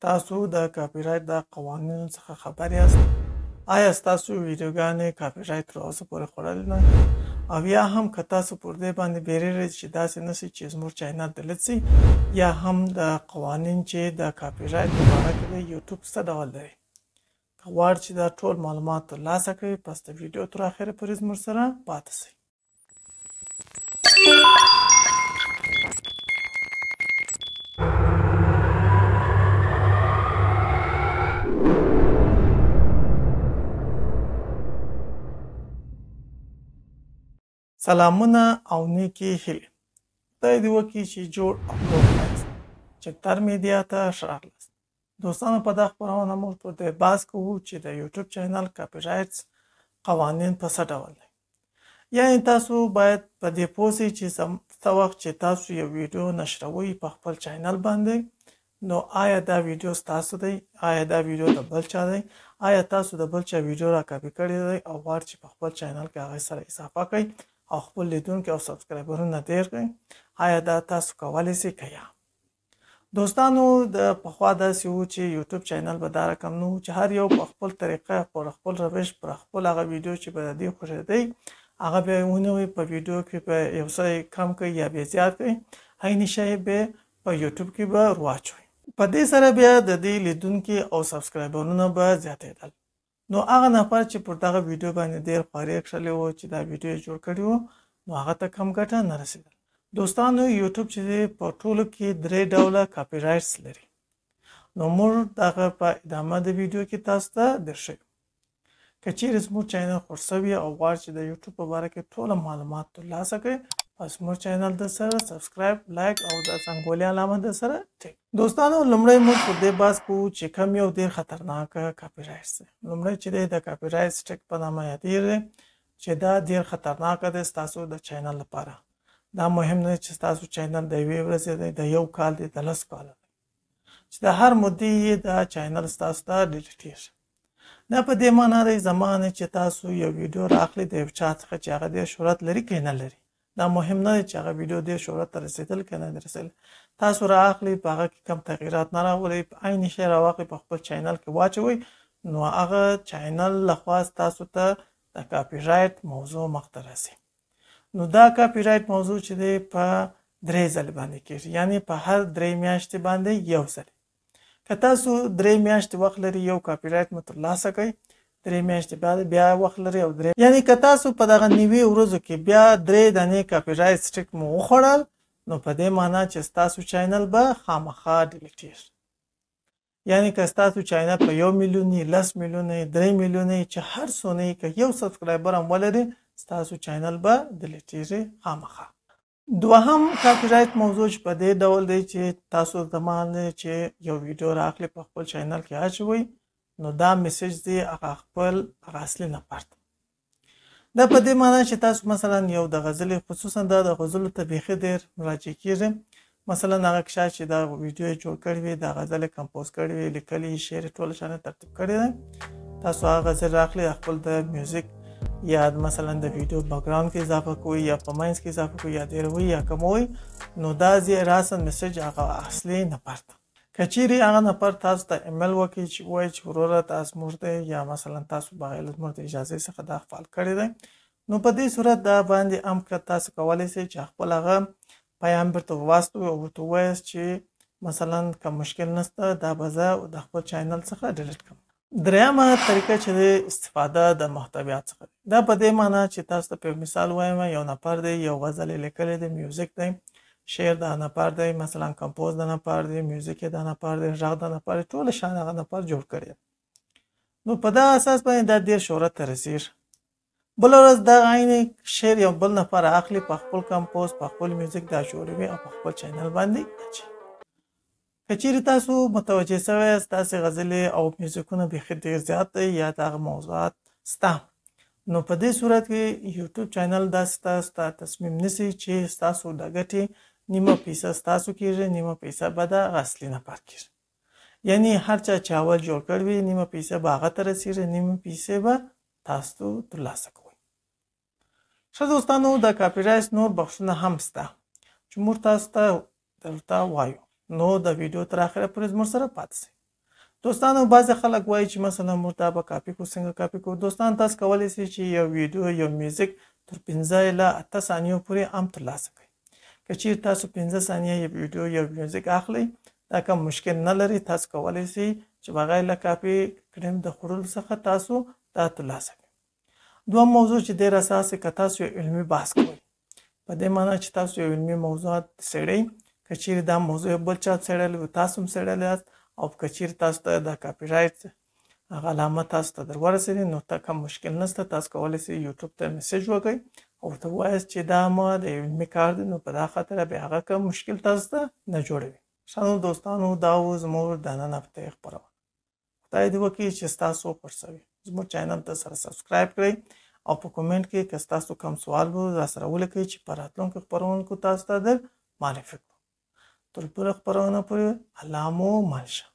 تاسو د کاپی رایټ د قوانینو څخه خبر یاست؟ آیا ستاسو ویډیوګانې کاپی رایټ تر اوسه پورې خوړلې نه؟ او یا هم که تاسو پر دې باندې بیریږئ چې داسې نه شي چې زموږ چینل delete شي، یا هم د قوانین چې د کاپی رایټ په باره کې دی یوټیوب څه ډول دی؟ که غواړئ چې دا ټول معلومات ترلاسه کړئ، پس د ویډیو تر اخره پورې زموږ سره پاتې شئ. سلامونه او نیکې هیلې. خدای دې وکړي چې جوړ او روغ یاست. چکتر میډیا ته ښه راغلاست. دوستانو، په دا خپرونه موږ پر دې بحث کوو چې د یوټیوب چینل کاپی رایټس قوانین په څه ډول دی. یعنی تاسو باید په دې پوه شئ چې څه وخت چې تاسو یو ویډیو نشروئ په خپل چینل باندې، نو آیا دا ویډیو ستاسو دی، آیا دا ویډیو د بل چا دی، آیا تاسو د بل چا ویډیو را کاپي کړې دی او غواړئ چې په خپل چینل کې هغې سره اضافه کړئ او خپل لیدونکي او سبسکرایبرونه ډېر کړئ، آیا دا تاسو کولی شئ که یا؟ دوستانو، د پخوا داسې وو چې یوټیوب چینل به دا رقم نه وو چې هر یو په خپل طریقه، پر خپل روش، پر خپل هغه ویډیو چې به د دې خوښېدی هغه به یې ونیوي، په ویډیو کې به یو څه کم کړي یا به یې زیات کړي، عیني شی به په یوټیوب کې به ورواچوي. په دې سره بیا د دې لیدونکي او سبسکرایبرونه به زیاتېدل. نو هغه نفر چې پر دغه ویډیو باندې ډېر خواري کښلې وو چې دا ویډیو یې جوړ کړی وو، نو هغه ته کم ګټه نه رسېدل. دوستانو، یوټیوب چې دی په ټولو کې درې ډوله کاپی رایټس لري، نو موږ دغه په ادامه د ویډیو کې تاسو ته درښیو. که چیرې زموږ چینل خوښ شوی او غواړئ چې د یوټیوب په باره کې ټوله معلومات ترلاسه کړئ، پس زموږ چینل در سره subscribe، like او د زنګولې علامه در سره ټیک. دوستانو، لومړی موږ پر دې بحث کوو چې کوم یو ډېر خطرناک کاپی رایټس دی. لومړی چې دی د کاپی رایټ سټریک په نامه یادېږي، چې دا ډېر خطرناک دی ستاسو د چینل لپاره. دا مهم نه دی چې ستاسو چینل د یوې ورځې دی، د یو کال دی، د لس کاله دی، چې د هر مودې یې دا چینل ستاسو ته ډیلیټېږي. دا په دې معنا دی زمانه چې تاسو یو ویډیو راخلئ د یو چا څخه چې هغه ډېر شهرت لري که نه لري، دا مهم نه دی چې هغه ویډیو ډېر شهرت ته رسېدل که نه دی رسېدل. تاسو رااخلئ، په هغه کې کم تغییرات نه راولئ، په عین شی راواخلئ، په خپل چینل کې واچوئ، نو هغه چینل لخوا ستاسو ته د کاپی رایټ موضوع مخته راسي. نو دا کاپی رایټ موضوع چې دی په درې ځلې باندې کېږي، یعنی په هر درې میاشتې باندې یو ځل. که تاسو درې میاشتې وخت لرئ یو کاپی رایټ مو ترلاسه کړئ، درې میاشتې بعد بیا وخت لرئ او درې، یعنی که تاسو په دغه 90 ورځو کې بیا درې دانې کاپی رایټ سټریک مو وخوړل، نو په دې معنا چې ستاسو چینل به خامخا ډیلیټېږي. یعنی که ستاسو چینل په 1 میلیون، 10 میلیون، 3 میلیون، چې هر څو نه یي، که یو سبسکرایبر هم ولري، ستاسو چینل به ډیلیټېږي خامخا. دوهم کاپی رایټ موضوع چې په دې ډول دی چې تاسو زمانه چې یو ویډیو راخلئ په خپل چینل کې اچوئ، نو دا میسج دی هغه خپل هغه اصلي نفر ته. دا په دې معنا چې تاسو مثلا یو د غزلې، خصوصا دا د غزلو ته بیخي ډېر مراجع کېږي. مثلا هغه کشا چې دا ویډیو یې جوړ کړې وي، دا غزل یې کمپوز کړې وي، لیکلي یې، شعر یې ټول شیان یې ترتیب کړی دی، تاسو هغه غزل راخلئ، خپل د میوزیک یا مثلا د ویډیو بکګراوند کې اضافه کوئ، یا په منځ کې اضافه کوئ، یا ډېروئ یا کموئ، نو دا ځای راساً میسج هغه اصلي نفر ته. که چیرې هغه نفر تاسو ته ایمیل وکړي چې ووایي چې وروره تاسو موږ دی، یا مثلا تاسو بغیر له موږ د اجازې څخه دا فعال کړی دی، نو په دې صورت دا باندې هم که تاسو کولی شئ چې خپل هغه پیام بیرته واستوئ او ورته ووایاست چې مثلا که مشکل نشته دا به زه د خپل چینل څخه ډیلیټ کړم. درېیمه طریقه چې دی استفاده د محتویات څخه دی. دا په دې معنا چې تاسو ته په مثال وایم، یو نفر دی، یو غزل یې لیکلی دی، میوزیک دی، شعر د نفر دی، مثلا کمپوز د نفر دی، میوزیک یې د نفر دی، غږ د نفر دی، ټول شیان هغه نفر جوړ کړی دی. نو په دا اساس باندې دا ډېر شهرت ته رسېږي. بله ورځ دا عین شعر یو بل نفر اخلي، په خپل کمپوز، په خپل میوزیک دا جوړوي او په خپل چینل باندې اچوي. که چیرې تاسو متوجه شوی یاست، ستاسې غزلې او میوزیکونه بیخي ډېر زیات دی یا دغه موضوعات سته، نو په دې صورت کې یوټیوب چینل داسې تاسو ته تصمیم نیسي چې ستاسو د ګټې نیمه پیسه ستاسو کېږي، نیمه پیسه به د هغه اصلي نفر کېږي. یعنی هر چا چې اول جوړ کړی وي، نیمه پیسه به هغه ته رسېږي، نیمه پیسې به تاسو ترلاسه کوئ. ښه دوستانو، د کاپی رایټ نور بخشونه هم سته چې موږ تاسو ته درته وایو، نو د ویډیو تر اخره پورې زموږ سره پاتې شئ. دوستانو، بعضې خلک وایي چې مثلا موږ دا به کاپي کو، څنګه کاپي کو؟ دوستان، تاسو کولی شئ چې یو ویډیو، یو میوزیک تر 5 الی 8 ثانیو پورې هم ترلاسه کړئ. که چیرې تاسو 5 ثانیې یو ویډیو، یو میوزیک اخلئ، دا کوم مشکل نه لري. تاسو کولی شئ چې بغیر له کاپي کریم د خوړلو څخه تاسو دا ترلاسه کړئ. دوهم موضوع چې ډېر اساسي، که تاسو یو علمي بحث کوئ، په دې معنی چې تاسو یو علمي موضوعات څېړئ، که چیرې دا موضوع بل چا څېړلې وي، تاسو هم څېړلې یاست، او که چیرې تاسو ته د کاپي رایټ هغه علامه تاسو ته در ورسېږي، نو ته کوم مشکل نشته. تاسو کولی شئ یوټیوب ته میسج وکړئ او ورته ووایاست چې دا ما د علمي کار دی، نو په دا خاطر بیا هغه کوم مشکل تاسو ته نه جوړوي. ښه نو دوستانو، دا و زموږ د نن هفتې خپرونه. خدای دې وکړي چې ستاسو خوښ شوي. زموږ چینل ته سره subscribe کړئ او په کومنټ کې که ستاسو کوم سوال وو، را سره ولیکئ چې په راتلونکو خپرونو کې تاسو ته در معرفي کړو. تر بله خپرونه پورې الله مو مل شه.